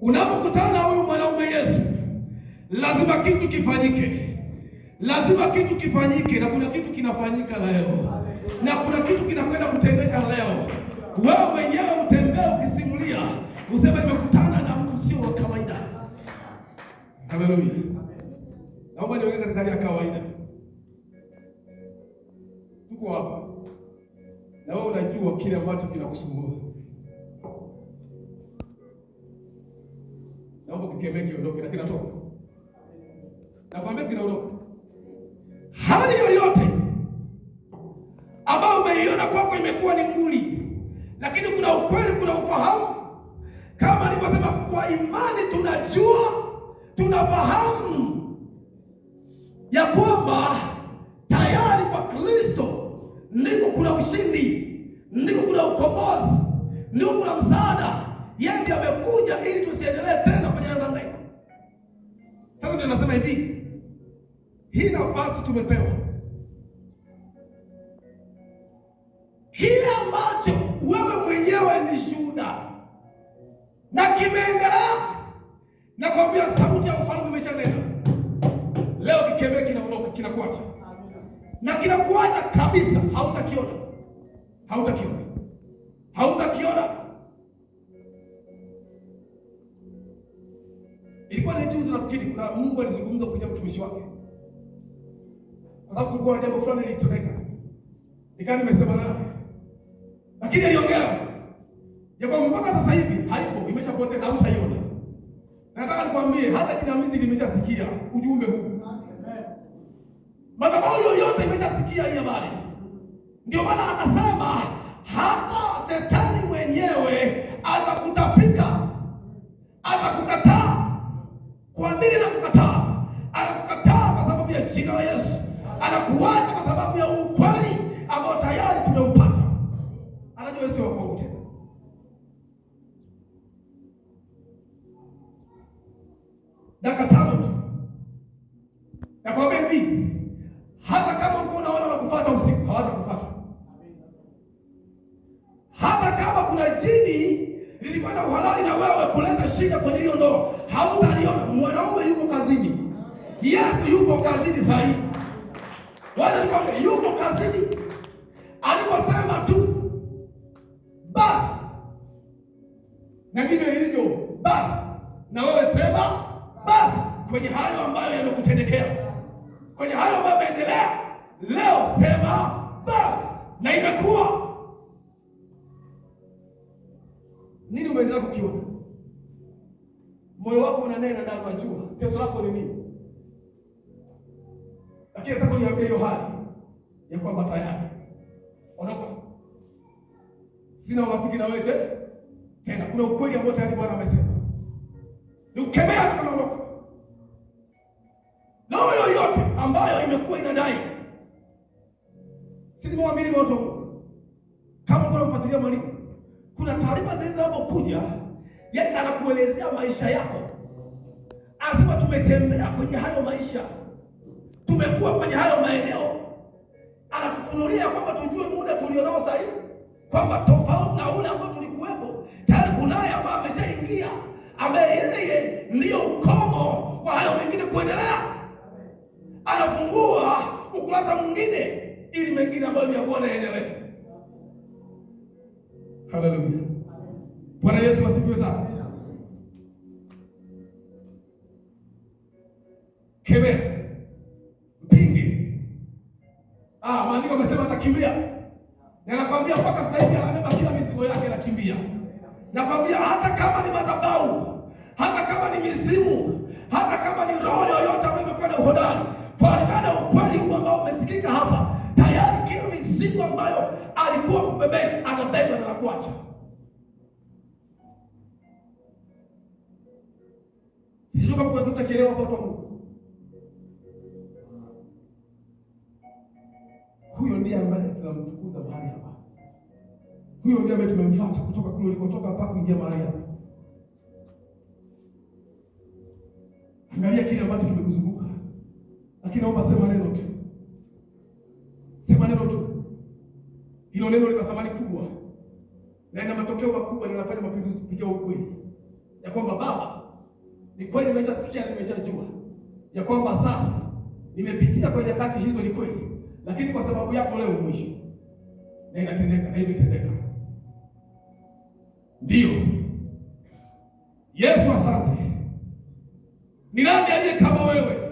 Unapokutana na huyu mwanaume Yesu, lazima kitu kifanyike, lazima kitu kifanyike, na kuna kitu kinafanyika leo, na kuna kitu kinakwenda kutendeka leo. Wewe mwenyewe utembee ukisimulia, useme nimekutana na mtu sio wa kawaida. Haleluya! Naomba niweke katika hali ya kawaida. Tuko hapa na wewe unajua kile ambacho kinakusumbua. Naomba kikemee kiondoke, na kinatoka. Nakwambia kinaondoka. Hali yoyote ambayo umeiona kwako imekuwa ni nguli, lakini kuna ukweli, kuna ufahamu. Kama nilivyosema, kwa imani tunajua, tunafahamu ya kwamba tayari kwa Kristo ndiko kuna ushindi, ndiko kuna ukombozi, ndiko kuna msaada. Yeye ndiye amekuja ili tusiendelee tena kwenye mahangaiko. Sasa ndio nasema hivi, hii nafasi tumepewa, kile ambacho wewe mwenyewe ni shuhuda na kimeendelea, nakwambia sauti ya ufalme imeshanena leo. Kikemee kinaondoka, kinakuacha na kinakuacha kabisa, hautakiona, hautakiona, hautakiona. Ilikuwa ni juzi nafikiri, kuna Mungu alizungumza kupitia mtumishi wake, kwa sababu kulikuwa na jambo fulani lilitendeka, nikawa nimesema naye, lakini aliongea tu ya kwamba mpaka sasa hivi haipo, imeshapotea na hautaiona. Nataka nikwambie hata jinamizi limeshasikia ujumbe huu, madhabahu yoyote imeshasikia hii habari. Ndio maana akasema hata shetani mwenyewe atakutapika, atakukataa. Kwa nini anakukataa? Anakukataa kwa sababu ya jina la Yesu, anakuacha kwa sababu ya ukweli ambao tayari tumeupata. Anajua sio wa kwangu tena. Dakika tano tu nakwambia hivi, hata kama ulikuwa unaona wanakufuata usiku, hawatakufuata. Hata kama kuna jini lilikuwa na uhalali na wewe kuleta shida kwenye hiyo ndoa, hautaliona. Mwanaume yuko kazini, Yesu yuko kazini sasa hivi. Wacha nikwambie, yuko kazini. Aliposema tu basi, na ndivyo ilivyo basi, na wewe sema basi kwenye hayo ambayo yamekutendekea, kwenye hayo ambayo yameendelea leo, sema basi, na imekuwa. Nini umeendelea kukiona? Moyo wako unanena na unajua teso lako ni nini, lakini nataka niambie hiyo hali ya kwamba tayari ondoka, sina urafiki na wewe tena. Kuna ukweli ambao tayari Bwana amesema, ni ukemea tu, tunaondoka. Roho yoyote ambayo imekuwa inadai, si nimewambia watu wa kama kuna mfuatilia mwalimu, kuna taarifa zilizokuja, yaani anakuelezea maisha yako, anasema tumetembea kwenye hayo maisha, tumekuwa kwenye hayo maeneo. Anatufunulia kwamba tujue muda tulionao sasa hivi, kwamba tofauti na ule ambao tulikuwepo tayari, kunaye ambaye ameshaingia, ambaye yeye ndiyo ukomo wa hayo mengine kuendelea. Anafungua ukurasa mwingine ili mengine ambayo ni ya Bwana yaendelee. Haleluya! Bwana Yesu asifiwe sana. Kemea, mpinge. Maandiko amesema atakimbia, na nakwambia mpaka sasa hivi anabeba kila mizigo yake, anakimbia. Nakwambia hata kama ni madhabahu, hata kama ni mizimu, hata kama ni roho yoyote ambayo imekuwa na uhodari, kwa ukweli huu ambao umesikika hapa, tayari kila mizigo ambayo alikuwa kubebesha anabeba na anakuacha. Sijui kama kuna kitu kielewa hapa, watu wa Mungu. Huyo ndiye ambaye tunamtukuza mahali hapa. Huyo ndiye ambaye tumemfuata kutoka kule ulikotoka mpaka kuingia mahali hapa. Angalia kile ambacho kimekuzunguka, lakini naomba sema neno tu, sema neno tu. Hilo neno lina thamani kubwa na lina matokeo makubwa, linafanya mapinduzi kupitia ukweli. ya kwamba Baba, ni kweli nimeshasikia, nimeshajua ya kwamba sasa nimepitia kwa nyakati hizo, ni kweli, lakini kwa sababu yako leo mwisho, na inatendeka na imetendeka. Ndiyo Yesu, asante. Ni nani aliye kama wewe?